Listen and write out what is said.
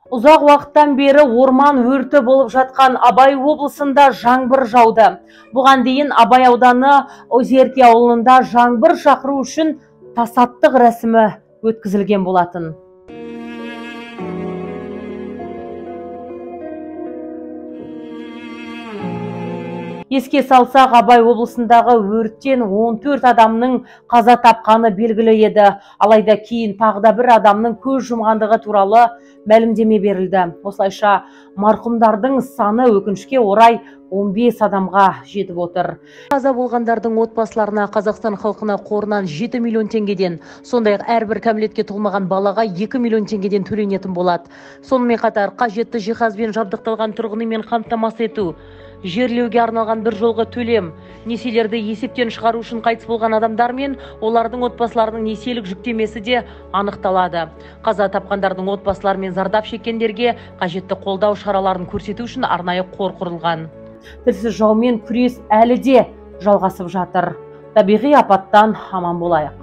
Ұзақ уақыттан бері орман өрті болып жатқан Абай облысында жаңбыр жауды. Бұған дейін Абай ауданы Озерки ауылында жаңбыр шақыру үшін тасаттық рәсімі өткізілген болатын. Еске салсақ, Абай облысындағы өрттен 14 адамның қаза тапқаны белгілі еді. Алайда кейін тағы да бір адамның көз жұмғандығы туралы мәлімдеме берілді. Осылайша марқұмдардың саны өкінішке орай 15 адамға жетіп отыр. Қаза болғандардың отбасыларына Қазақстан халқына қорынан 7 миллион теңгеден, сондай-ақ әрбір кәмелетке толмаған балаға 2 миллион теңгеден төленетін болады. Сонымен қатар қажетті жиһазбен жабдықталған тұрғын үймен қамтамасыз ету, жерлеуге арналған бір жолғы төлем, несиелерді есептен шығару үшін қайтыс болған адамдар мен олардың отбасыларының несиелік жүктемесі де анықталады. Қаза тапқандардың отбасылары мен зардап шеккендерге қажетті қолдау шараларын көрсету үшін арнайы қор құрылған. Тілсіз жаумен күрес әлі де жалғасып жатыр. Табиғи апаттан аман болайық.